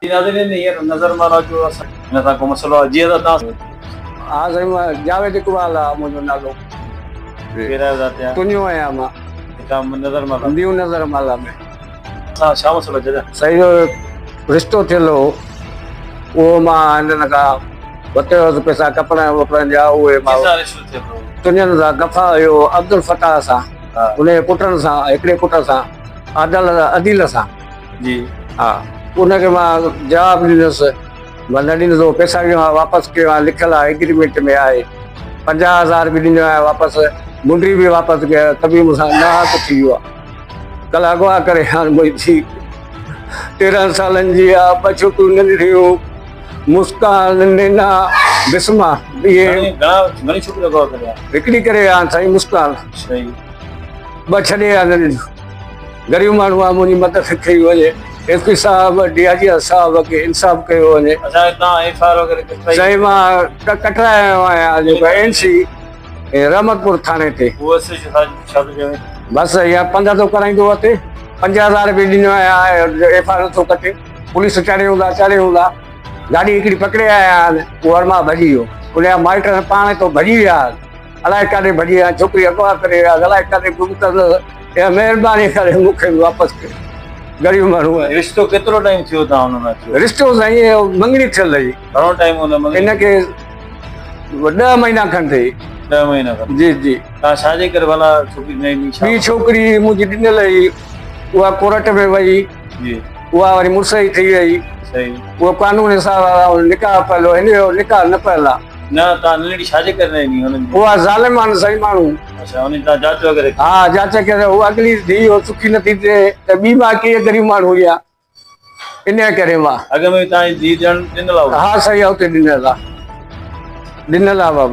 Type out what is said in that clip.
ناظرين هينئر نظر مالا جو اسان هن سان ڪو مسئلو آهي جي ادا تان. ها سائين مان جاويد اقبال آ منهنجو نالو. ڪير آهيو ذات جا؟ تنيو آهيان مان. هتان نظر مالا. نيو نظر مالا ۾. سان ڇا مسئلو جڏهن؟ سائين جو رشتو ٿيل هو اهو مان هنن کان ورتو هوس پئسا ڪپڙن وپڙن جا اهي مان ڪنهن سان رشتو ٿيل هو؟ تنين سان دفعا هيو عبدالفتاح سان ان جي پٽن سان هڪڙي پٽ سان عادل عديل سان. جي. ها ان کي مان جواب ڏنس مان نه ڏيندس اهو پئسا به مان واپس ڪيو آهي لکيل آهي ايگريمينٽ ۾ آهي 50,000 به ڏنو آهي واپس منڊي به واپس ڪيو ته به مون سان ناحق ٿي ويو آهي ڪلهه اغوا ڪري هاڻ منهنجي ڌيء 13 سالن جي آهي ٻه ڇوڪريون ننڍڙيون مسڪان نينا بسما اهي گهڻا گهڻي ڇوڪريون اغوا ڪري آيا هڪڙي ڪري آيا سائين مسڪان صحيح ٻه ڇڏي آيا ننڍڙيون غريب ماڻهو آ منهنجي مدد ڪئي وڃي ايس پي صاحب ڊي I جي صاحب کي انصاف ڪيو وڃي. اڇا تان ايف I R وغيره ڪٽرائي؟ سائين مان ڪٽرائي آيو آهيان جيڪو اين سي رحمت پور ٿاڻي تي. هو ايس ايڇ او صاحب ڇا ٿو چوي؟ بس اها پنڌ ٿو ڪرائيندو وتي 5000 به ڏنو آهيان ايف I R نٿو ڪٽي پوليس چاڙهي هوندا چاڙهي هوندا گاڏي هڪڙي پڪڙي آيا آهن اهو ورما ڀڄي ويو ان جا مائٽ پاڻ هتو ڀڄي ويا آهن الائي ڪاڏي ڀڄي ويا ڇوڪري اغوا ڪري ويا الائي ڪاڏي گم ڪندس اها مهرباني ڪري مون کي به واپس ڪريو غريب ماڻهو آهيان. رشتو ڪيترو ٽائيم ٿيو تان ان سان ٿيو؟ رشتو سائين اهو مڱڻي ٿيل هئي. گهڻو ٽائيم ان مڱڻي؟ ان کي 10 مهينا کن ٿي. 10 مهينا کن. جي جي. تان ڇا جي ڪري ڀلا ڇوڪري نه ايندي ڇا؟ ٻي ڇوڪري منهنجي ڏنل هئي اها ڪورٽ ۾ وئي. جي. اها وري مڙس جي ٿي وئي. صحيح. اهو قانون حساب سان نڪاح پيل هو هن جو نڪاح نه پيل آ. نه تان ننڍڙي ڇا جي ڪري نه ڏني هنن جي؟ اها ظالم آهن سائين ماڻهو. اڇا انهن تان جاچ وغيره ڪئي؟ ها جاچ ڪري هو اڳلي ڌيء هو سکي نٿي ٿئي ته ٻي مان ڪيئن غريب ماڻهو هجان انهيء ڪري مان. اڳ ۾ تان جي ڌيء ڏيڻ ڏنل آ؟ ها سائين اتي ڏنل آ ڏنل آ بابا.